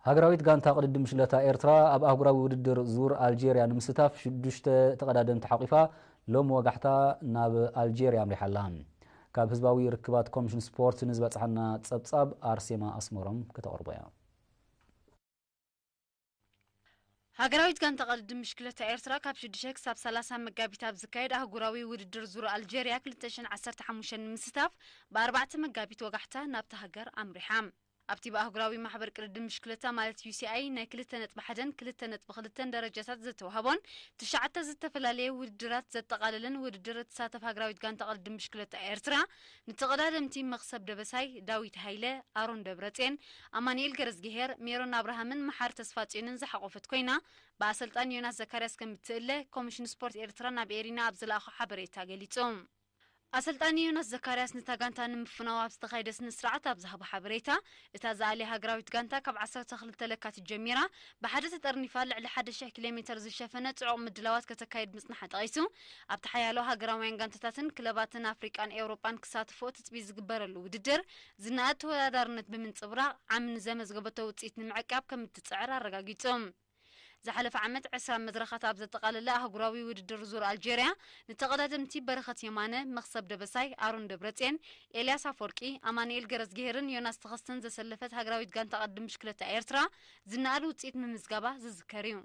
ሃገራዊት ጋንታ ቅድድም ሽለታ ኤርትራ ኣብ ኣህጉራዊ ውድድር ዙር ኣልጄርያ ንምስታፍ ሽዱሽተ ተቐዳደምቲ ሓቂፋ ሎም ወጋሕታ ናብ ኣልጄርያ ኣምሪሓ ኣላ። ካብ ህዝባዊ ርክባት ኮሚሽን ስፖርት ንዝበጽሓና ጸብጻብ ኣርሴማ ኣስመሮም ከተቕርቦ እያ። ሃገራዊት ጋንታ ቅድድም ብሽክለታ ኤርትራ ካብ ሽዱሽተ ክሳብ ሰላሳ መጋቢት ኣብ ዝካየድ ኣህጉራዊ ውድድር ዙር ኣልጄርያ ክልተ ሽሕን ዓሰርተ ሓሙሽተን ንምስታፍ ብኣርባዕተ መጋቢት ወጋሕታ ናብታ ሃገር ኣምሪሓ። ኣብቲ ብኣህጉራዊ ማሕበር ቅድድም ብሽክለታ ማለት ዩ ሲ ኣይ ናይ ክልተ ነጥቢ ሓደን ክልተ ነጥቢ ክልተን ደረጃታት ዝተዋህቦን ትሽዓተ ዝተፈላለየ ውድድራት ዘጠቓለለን ውድድር እትሳተፍ ሃገራዊት ጋንታ ቅድድም ብሽክለታ ኤርትራ ንተቐዳደምቲ መኽሰብ ደበሳይ፣ ዳዊት ሃይለ፣ ኣሮን ደብረጽዮን፣ ኣማኑኤል ገረዝግሄር፣ ሜሮን ኣብርሃምን መሓር ተስፋጽዮንን ዝሓቖፈት ኮይና ብኣሰልጣኒ ዮናስ ዘካርያስ ከም እትእለ ኮሚሽን ስፖርት ኤርትራ ናብ ኤሪና ኣብ ዝለኣኾ ሓበሬታ ገሊጹ። ኣሰልጣኒ ዮናስ ዘካርያስ ነታ ጋንታ ንምፍናው ኣብ ዝተኻየደ ስነ ስርዓት ኣብ ዝሃቦ ሓበሬታ፣ እታ ዝኣልያ ሃገራዊት ጋንታ ካብ ዓሰርተ ክልተ ለካቲት ጀሚራ ብሓደ ተጠርኒፋ ልዕሊ ሓደ ሽሕ ኪሎ ሜተር ዝሸፈነ ጽዑቕ ምድላዋት ከተካይድ ምጽንሓ ጠቒሱ፣ ኣብቲ ሓያሎ ሃገራውያን ጋንታታትን ክለባትን ኣፍሪቃን ኤውሮጳን ክሳትፎ ትጽቢት ዝግበረሉ ውድድር ዝነኣድ ተወዳዳርነት ብምንጽብራቕ ዓሚ ንዘመዝገበቶ ውጽኢት ንምዕቃብ ከም እትጽዕር ኣረጋጊጹ። ዝሓለፈ ዓመት ዕስራ መድረኻት ኣብ ዘጠቓለለ ኣህጉራዊ ውድድር ዙር ኣልጄርያ ንተቐዳደምቲ በረኸት የማነ፣ መኽሰብ ደበሳይ፣ ኣሮን ደብረጽዮን፣ ኤልያስ ኣፈወርቂ፣ ኣማኑኤል ገረዝግሄርን ዮናስ ተኸስተን ዘሰለፈት ሃገራዊት ጋንታ ቅድድም ብሽክለታ ኤርትራ ዝነኣድ ውጽኢት ምምዝጋባ ዝዝከር እዩ።